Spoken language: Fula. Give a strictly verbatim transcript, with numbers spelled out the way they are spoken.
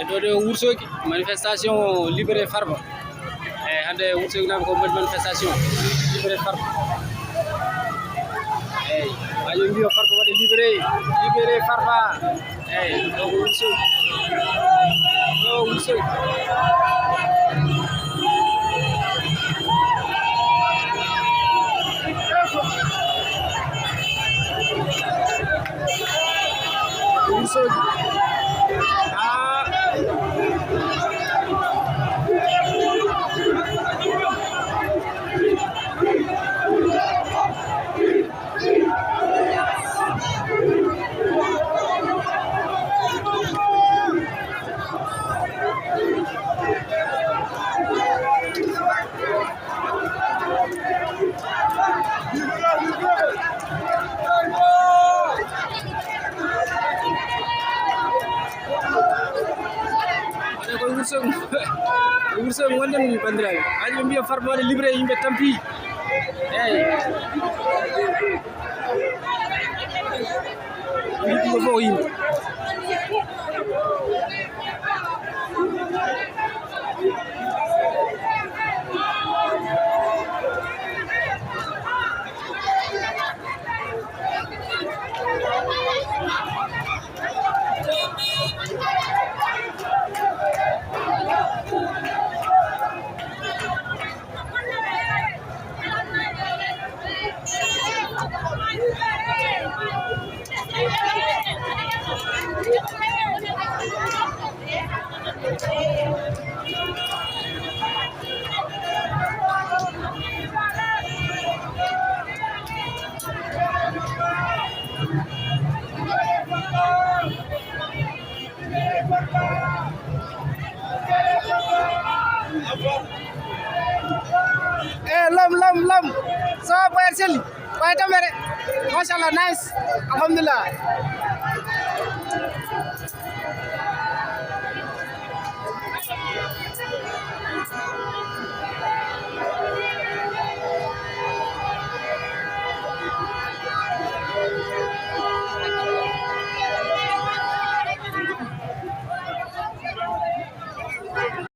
Ɗo ɗo Wursoki, manifestation libéré Farba. Eyyi, hannde Wursoki naaɓe ko mbaɗi manifestation libéré Farba. Eyyi, ayo mbiyo Farba waɗi libéré, libéré Farba. Eyyi, ɗo ko Wursoki. Ɗo Wursoki. Wursoki. Ah. Wursogo, wursogo wonde mi banndiraaɓe. Aji ɓe mbiya Farba waɗa libéré, yimɓe tampi. Eyyi. Yiɗi ɗum fof yimɓe. Eh, lam, lam, lam. Ça va, Boy Arcelli? Boy Tambere. Machallah, nice. Alhamdulillah.